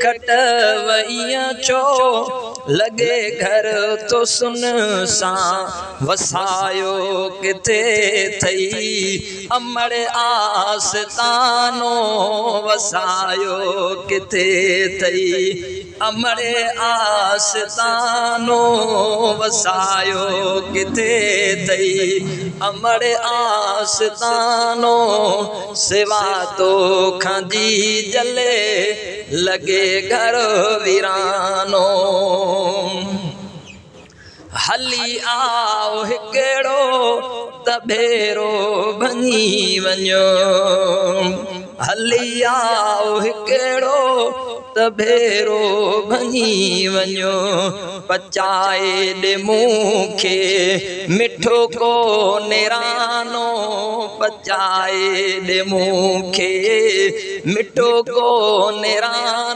کٽ وئينءَ ڇو؟ لڳي گهر ٿو سنسان، وسايو ڪٿي اٿئي؟ امڙ آستانو، وسايو ڪٿي اٿئي؟ امڙ آستانو، وسايو ڪٿي اٿئي؟ امڙ آستانو، سوا توکان جي جلي، لڳي گهر ويرانو. هلي آءُ هڪڙو ته ڀيرو ڀڃي وڃو، هلي آءُ هڪڙو ته ڀيرو ڀڃي وڃو. پچائي ڏي مون کي مٺو ڪو نرانو، پچائي ڏي مون کي مٺو ڪو نرانو.